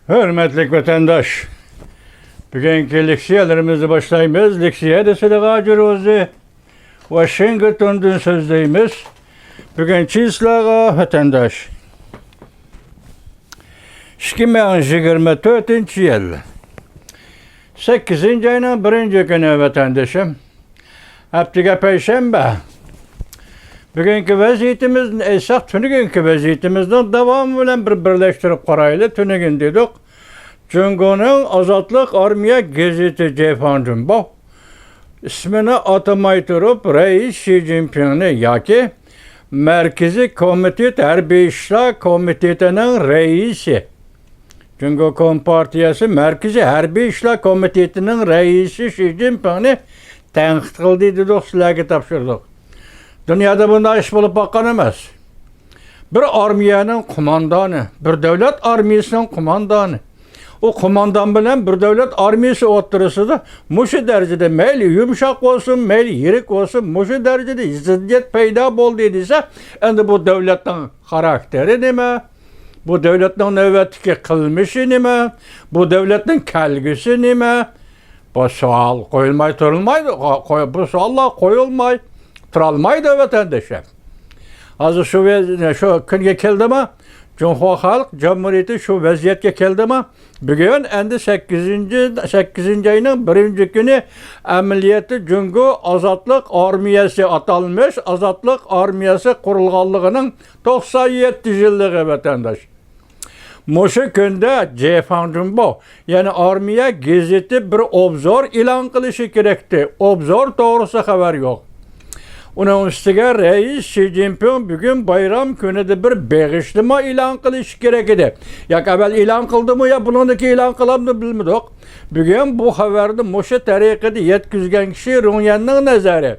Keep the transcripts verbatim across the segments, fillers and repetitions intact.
ھۆرمەتلىك ۋەتەنداش، بۈگۈنكى لېكسىيەلىرىمىزنى باشلايمىز. لېكسىيەدە سىلىغا جۇرۇزى ۋاشىنگتوندىن سۆزلەيمىز. بۈگۈن چىسلاغا ۋەتەنداش. ئىككى مىڭ يىگىرمە تۆتىنچى يىل سەككىزىنچى ئاينىڭ بىرىنچى كۈنى ۋەتەندىشىم. ھەپتىگە پەيشەنبە. بۈگۈنكى ۋەزىيىتىمىزنى ئېيتساق، تۈنۈگۈنكى ۋەزىيىتىمىزنىڭ داۋامى بىلەن بىر بىرلەشتۈرۈپ قارايلى. تۈنۈگۈن دېدۇق. جۇڭگونىڭ ئازادلىق ئارمىيە گېزىتى جېفاڭ جۇنباۋ ئىسمىنى ئاتىماي تۇرۇپ، رەئىس شى جىنپىڭنى ياكى مەركىزىي كومىتېت ھەربىي ئىشلار كومىتېتىنىڭ رەئىسى، جۇڭگو كومپارتىيەسى مەركىزىي ھەربىي ئىشلار كومىتېتىنىڭ رەئىسى شى جىنپىڭنى تەنقىد قىلدى دېدۇق، سىلەرگە تاپشۇردۇق. دۇنيادا بۇنداق ئىش بولۇپ باققان ئەمەس. بىر ئارمىيەنىڭ قوماندانى، بىر دۆلەت ئارمىيىسىنىڭ قوماندانى، ئۇ قوماندان بىلەن بىر دۆلەت ئارمىيىسى ئوتتۇرىسىدا مۇشۇ دەرىجىدە مەيلى يۇمشاق بولسۇن، مەيلى يىرىك بولسۇن، مۇشۇ دەرىجىدە زىددىيەت پەيدا بولدى دېسە، ئەمدى بۇ دۆلەتنىڭ خاراكتېرى نېمە؟ بۇ دۆلەتنىڭ نۆۋەتتىكى قىلمىشى نېمە؟ بۇ دۆلەتنىڭ كەلگۈسى نېمە؟ بۇ سوئال قويۇلماي تۇرۇلمايدۇ، قوي-، بۇ سوئاللار قويۇلماي تۇرالمايدۇ، ۋەتەنداشلار. ھازىر شۇ ۋەز-، شۇ كۈنگە كەلدىما، جۇڭخۇا خەلق جۇمھۇرىيىتى شۇ ۋەزىيەتكە كەلدىما، بۈگۈن ئەمدى سەككىزىنچى، سەككىزىنچى ئاينىڭ بىرىنچى كۈنى ئەمەلىيەتتە جۇڭگو ئازادلىق ئارمىيەسى، ئاتالمىش ئازادلىق ئارمىيەسى قۇرۇلغانلىقىنىڭ توقسان يەتتە يىللىقى، ۋەتەنداش. مۇشۇ كۈندە جېفاڭ جۇنباۋ، يەنى ئارمىيە گېزىتى بىر ئوبزور ئېلان قىلىشى كېرەكتى. ئوبزور توغرىسىدا خەۋەر يوق. ئۇنىڭ ئۈستىگە رەئىس شى جىنپىڭ بۈگۈن بايرام كۈنىدە بىر بېغىشلىما ئېلان قىلىشى كېرەك ئىدى. ياكى ئەۋەل ئېلان قىلدىمۇ يا بۇنىڭدىن كېيىن ئېلان قىلامدۇ بىلمىدۇق. بۈگۈن بۇ خەۋەرنى مۇشۇ تەرىقىدە يەتكۈزگەن كىشى رۇڭيەننىڭ نەزەرى.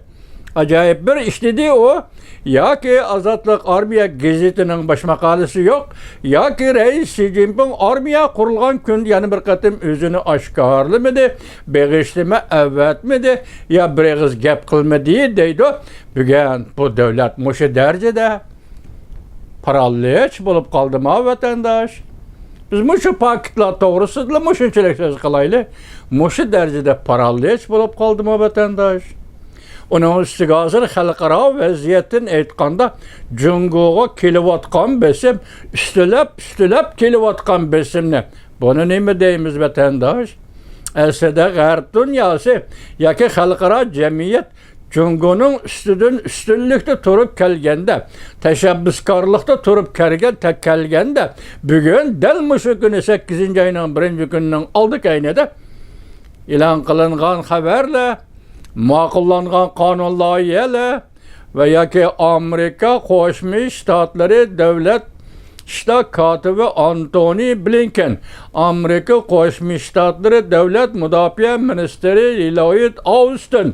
ئاجايىپ بىر ئىش دېدى ئۇ. ياكى ئازادلىق ئارمىيە گېزىتىنىڭ باش ماقالىسى يوق، ياكى رەئىس شى جىنپىڭ ئارمىيە قۇرۇلغان كۈندە يەنە بىر قېتىم ئۆزىنى ئاشكارىلىمىدى، بېغىشلىما ئەۋەتمىدى، يا بىر ئېغىز گەپ قىلمىدى دەيدۇ. بۈگۈن بۇ دۆلەت مۇشۇ دەرىجىدە پارالىچ بولۇپ قالدىما، ۋەتەنداش؟ بىز مۇشۇ پاكىتلار توغرىسىدىلا مۇشۇنچىلىك سۆز قىلايلى. مۇشۇ دەرىجىدە پارالىچ بولۇپ قالدىما، ۋەتەنداش؟ ئۇنىڭ ئۈستىگە ھازىر خەلقئارا ۋەزىيەتتىن ئېيتقاندا، جۇڭگوغا كېلىۋاتقان بېسىم، ئۈستىلەپ، ئۈستىلەپ كېلىۋاتقان بېسىمنى، بۇنى نېمە دەيمىز، ۋەتەنداش؟ ئەسلىدە غەرب دۇنياسى ياكى خەلقئارا جەمئىيەت جۇڭگونىڭ ئۈستىدىن ئۈستۈنلۈكتە تۇرۇپ كەلگەندە، تەشەببۇسكارلىقتا تۇرۇپ كەلگەن، كەلگەندە، بۈگۈن دەل مۇشۇ كۈنى سەككىزىنچى ئاينىڭ بىرىنچى كۈنىنىڭ ئالدى كەينىدە ئېلان قىلىنغان خەۋەرلەر، ماقۇللانغان قانۇن لايىھەلەر ۋە ياكى ئامېرىكا قوشما شتاتلىرى دۆلەت ئىشلار كاتىپى ئانتونى بلىنكېن، ئامېرىكا قوشما شتاتلىرى دۆلەت مۇداپىئە مىنىستىرى لويىد ئاۋستىن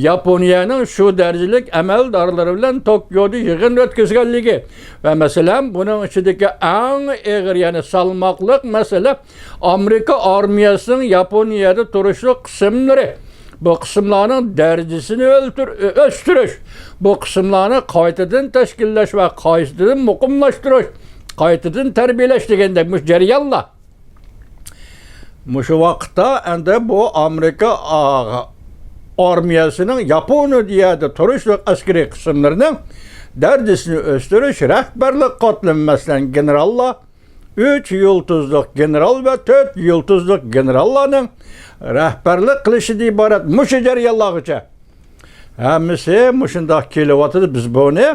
ياپونىيەنىڭ شۇ دەرىجىلىك ئەمەلدارلىرى بىلەن توكيودا يىغىن ئۆتكۈزگەنلىكى ۋە مەسىلەن، بۇنىڭ ئىچىدىكى ئەڭ ئېغىر، يەنى سالماقلىق مەسىلە ئامېرىكا ئارمىيەسىنىڭ ياپونىيەدە تۇرۇشلۇق قىسىملىرى، بۇ قىسىملارنىڭ دەرىجىسىنى ئۆلتۈر-، ئۆستۈرۈش، بۇ قىسىملارنى قايتىدىن تەشكىللەش ۋە قايتىدىن مۇقىملاشتۇرۇش، قايتىدىن تەربىيەلەش دېگەندەك مۇشۇ جەريانلار. مۇشۇ ۋاقىتتا ئەمدى بۇ ئامېرىكا، ئا، ئارمىيەسىنىڭ ياپونىيەدە تۇرۇشلۇق ئەسكىرىي قىسىملىرىنىڭ دەرىجىسىنى ئۆستۈرۈش، رەھبەرلىك قاتلىمى، مەسىلەن، گېنېراللار، ئۈچ يۇلتۇزلۇق گېنېرال ۋە تۆت يۇلتۇزلۇق گېنېراللارنىڭ رەھبەرلىك قىلىشىدىن ئىبارەت مۇشۇ جەريانلارغىچە ھەممىسى مۇشۇنداق كېلىۋاتىدۇ. بىز بۇنى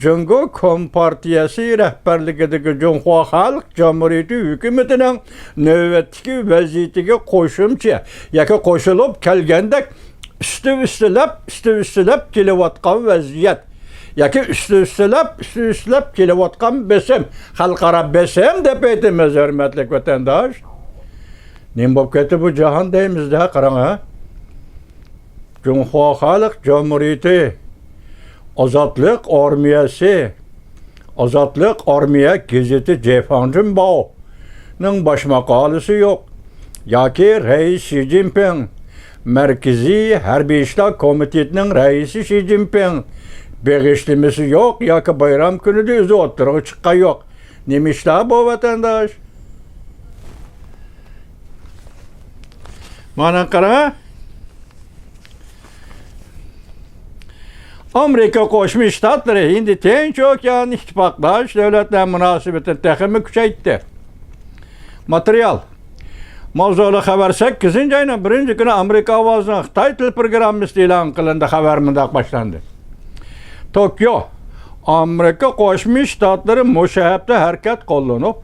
جۇڭگو كومپارتىيەسى رەھبەرلىكىدىكى جۇڭخۇا خەلق جۇمھۇرىيىتى ھۆكۈمىتىنىڭ نۆۋەتتىكى ۋەزىيىتىگە قوشۇمچە ياكى قوشۇلۇپ كەلگەندەك ئۈستى ئۈستىلەپ، ئۈستى ئۈستىلەپ كېلىۋاتقان ۋەزىيەت ياكى ئۈستى ئۈستىلەپ، ئۈستى ئۈستىلەپ كېلىۋاتقان بېسىم، خەلقئارا بېسىم دەپ ئېيتىمىز، ھۆرمەتلىك ۋەتەنداش. نېمە بولۇپ كەتتى بۇ جاھان دەيمىز-دە، قاراڭ ھە. جۇڭخۇا خەلق جۇمھۇرىيىتى، ئازادلىق ئارمىيەسى، ئازادلىق ئارمىيە گېزىتى جېفاڭ جۇنباۋنىڭ باش ماقالىسى يوق. ياكى رەئىس شى جىنپىڭ، مەركىزىي ھەربىي ئىشلار كومىتېتىنىڭ رەئىسى شى جىنپىڭ بېغىشلىمىسى يوق ياكى بايرام كۈنىدە ئۆزى ئوتتۇرىغا چىققان يوق. نېمە ئىشلار بۇ، ۋەتەنداش؟ مانا قاراڭ. ئامېرىكا قوشما شتاتلىرى ھىندى تىنچ ئوكيان ئىتتىپاقداش دۆلەتلەر مۇناسىۋىتىنى تېخىمۇ كۈچەيتتى. ماتېرىيال. ماۋزۇلۇق خەۋەر سەككىزىنچى ئاينىڭ بىرىنچى كۈنى ئامېرىكا ئاۋازىنىڭ خىتاي تىل پروگراممىسىدا ئېلان قىلىندى. خەۋەر مۇنداق باشلاندى. توكيو، ئامېرىكا قوشما شتاتلىرى مۇشۇ ھەپتە ھەرىكەت قوللىنىپ،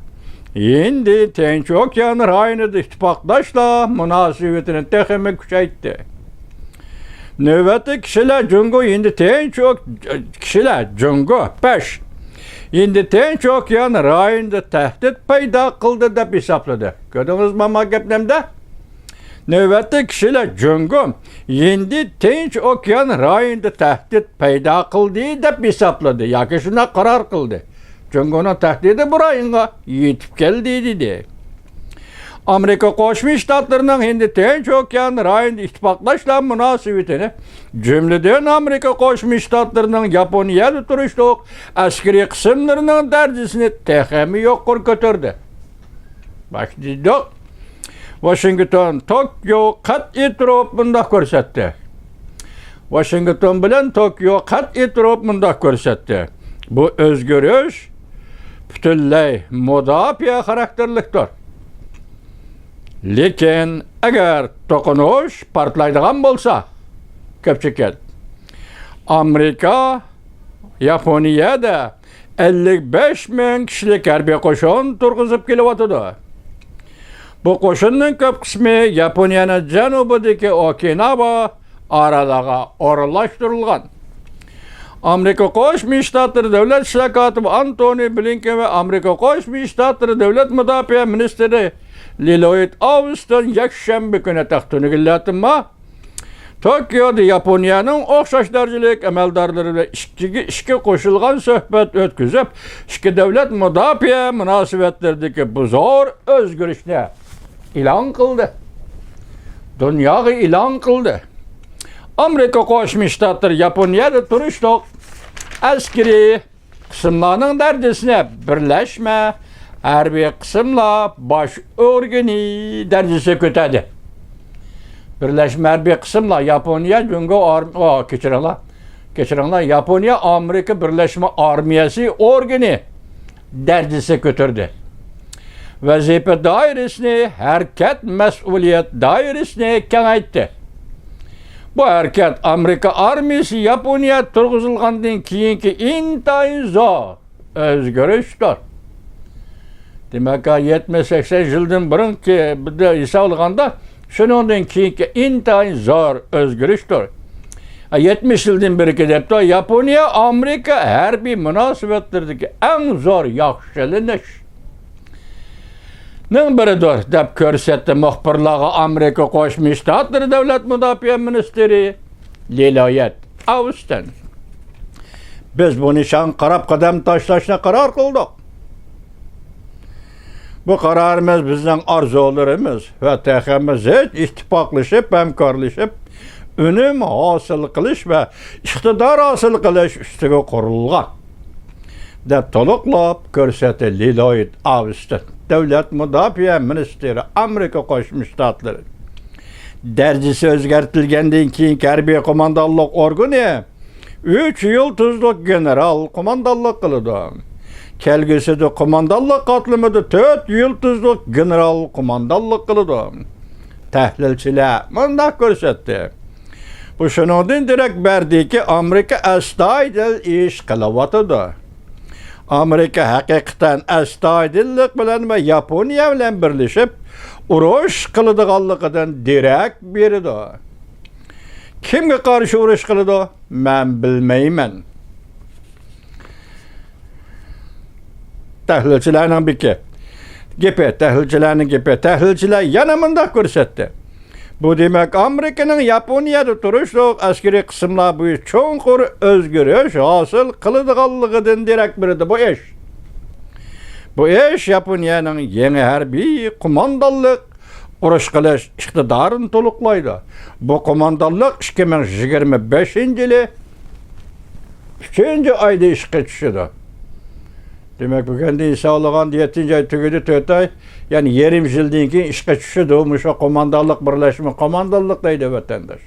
ھىندى تىنچ ئوكيان رايونىدا ئىتتىپاقداشلار مۇناسىۋىتىنى تېخىمۇ كۈچەيتتى. نۆۋەتتە كىشىلەر جۇڭگو ھىندى تىنچ ئوك-، كىشىلەر جۇڭگو بەش ھىندى تىنچ ئوكيان رايونىدا تەھدىت پەيدا قىلدى دەپ ھېسابلىدى. كۆردىڭىزمۇ ما گەپنى ئەمدى؟ نۆۋەتتە كىشىلەر جۇڭگو ھىندى تىنچ ئوكيان رايونىدا تەھدىت پەيدا قىلدى دەپ ھېسابلىدى ياكى شۇنداق قارار قىلدى. جۇڭگونىڭ تەھدىتى بۇ رايونغا يېتىپ كەلدى دېدى. ئامېرىكا قوشما شتاتلىرىنىڭ ھىندى تىنچ ئوكيان رايونىدا ئىتتىپاقداشلار مۇناسىۋىتىنى، جۈملىدىن ئامېرىكا قوشما شتاتلىرىنىڭ ياپونىيەدە تۇرۇشلۇق ئەسكىرىي قىسىملىرىنىڭ دەرىجىسىنى تېخىمۇ يۇقىرى كۆتۈردى. باشلىدۇق. ۋاشىنگتون، توكيو قەتئىي تۇرۇپ مۇنداق كۆرسەتتى. ۋاشىنگتون بىلەن توكيو قەتئىي تۇرۇپ مۇنداق كۆرسەتتى. بۇ ئۆزگىرىش پۈتۈنلەي مۇداپىئە خاراكتېرلىكتۇر. لېكىن ئەگەر توقۇنۇش پارتلايدىغان بولسا، كۆپچىكىت، ئامېرىكا ياپونىيەدە ئەللىك بەش مىڭ كىشىلىك ھەربىي قوشۇن تۇرغۇزۇپ كېلىۋاتىدۇ. بۇ قوشۇننىڭ كۆپ قىسمى ياپونىيەنىڭ جەنۇبىدىكى ئوكىناۋا ئارالىغا ئورۇنلاشتۇرۇلغان. ئامېرىكا قوشما شتاتلىرى دۆلەت ئىشلار كاتىپى ئانتونى بلىنكېن ۋە ئامېرىكا قوشما شتاتلىرى دۆلەت مۇداپىئە مىنىستىرى للويد ئاۋستون يەكشەنبە كۈنى تەختىنىگىلەتما توكيودا ياپونىيەنىڭ ئوخشاش دەرىجىلىك ئەمەلدارلىرى بىلەن ئىككىگە ئىككى قوشۇلغان سۆھبەت ئۆتكۈزۈپ، ئىككى دۆلەت مۇداپىئە مۇناسىۋەتلىرىدىكى بۇ زور ئۆزگىرىشنى ئېلان قىلدى. دۇنياغا ئېلان قىلدى. ئامېرىكا قوشما شتاتلىرى ياپونىيەدە تۇرۇشلۇق ئەسكىرىي قىسىملارنىڭ دەرىجىسىنى بىرلەشمە ھەربىي قىسىملار باش ئورگىنى دەرىجىسىگە كۆتەردى. بىرلەشمە ھەربىي قىسىملار ياپونىيە، جۇڭگو ئارم-، ئا، كەچۈرۈڭلار. كەچۈرۈڭلار، ياپونىيە ئامېرىكا بىرلەشمە ئارمىيەسى ئورگىنى دەرىجىسىگە كۆتۈردى. ۋەزىپە دائىرىسىنى، ھەرىكەت مەسئۇلىيەت دائىرىسىنى كېڭەيتتى. بۇ ھەرىكەت ئامېرىكا ئارمىيەسى ياپونىيە تۇرغۇزۇلغاندىن كېيىنكى ئىنتايىن زور ئۆزگىرىشتۇر. دېمەك، يەتمىش سەكسەن يىلدىن بۇرۇنقى بىردە ھېسابلىغاندا، شۇنىڭدىن كېيىنكى ئىنتايىن زور ئۆزگىرىشتۇر. يەتمىش يىلدىن بېرىكى دەپتۇ، ياپونىيە ئامېرىكا ھەربىي مۇناسىۋەتلىرىدىكى ئەڭ زور ياخشىلىنىشنىڭ بىرىدۇر، دەپ كۆرسەتتى مۇخبىرلارغا ئامېرىكا قوشما شتاتلىرى دۆلەت مۇداپىئە مىنىستىرى للويد ئاۋستون. بىز بۇ نىشانغا قاراپ قەدەم تاشلاشنى قارار قىلدۇق. بۇ قارارىمىز بىزنىڭ ئارزۇلىرىمىز ۋە تېخىمۇ زىچ ئىتتىپاقلىشىپ، ھەمكارلىشىپ، ئۈنۈم ھاسىل قىلىش ۋە ئىقتىدار ھاسىل قىلىش ئۈستىگە قۇرۇلغان، دەپ تولۇقلاپ كۆرسەتتى للويد ئاۋستون، دۆلەت مۇداپىئە مىنىستىرى، ئامېرىكا قوشما شتاتلىرى. دەرىجىسى ئۆزگەرتىلگەندىن كېيىنكى ھەربىي قوماندانلىق ئورگىنى ئۈچ يۇلتۇزلۇق گېنېرال قوماندانلىق قىلىدۇ. كەلگۈسىدە قوماندانلىق قاتلىمىدا تۆت يۇلتۇزلۇق گېنېرال قوماندانلىق قىلىدۇ. تەھلىلچىلەر مۇنداق كۆرسەتتى. بۇ شۇنىڭدىن دېرەك بەردىكى، ئامېرىكا ئەستايىدىل ئىش قىلىۋاتىدۇ. ئامېرىكا ھەقىقەتەن ئەستايىدىللىق بىلەن ۋە ياپونىيە بىلەن بىرلىشىپ ئۇرۇش قىلىدىغانلىقىدىن دېرەك بېرىدۇ. كىمگە قارشى ئۇرۇش قىلىدۇ؟ مەن بىلمەيمەن. تەھلىلچىلەرنىڭ بېكى-، گېپى، تەھلىلچىلەرنىڭ گېپى. تەھلىلچىلەر يەنە مۇنداق كۆرسەتتى. بۇ دېمەك، ئامېرىكىنىڭ ياپونىيەدە تۇرۇشلۇق ئەسكىرىي قىسىملار بويىچە چوڭقۇر ئۆزگىرىش ھاسىل قىلىدىغانلىقىدىن دېرەك بېرىدۇ. بۇ ئىش، بۇ ئىش ياپونىيەنىڭ يېڭى ھەربىي قوماندانلىق ئۇرۇش قىلىش ئىقتىدارىنى تولۇقلايدۇ. بۇ قوماندانلىق ئىككى مىڭ يىگىرمە بەشىنچى يىلى ئۈچىنچى ئايدا ئىشقا چۈشىدۇ. دېمەك، بۈگۈندىن ھېسابلىغاندا يەتتىنچى ئاي تۈگىدى، تۆت ئاي، يەنى يېرىم يىلدىن كېيىن ئىشقا چۈشىدۇ مۇشۇ قوماندانلىق بىرلەشمە. قوماندانلىق دەيدۇ ۋەتەنداش.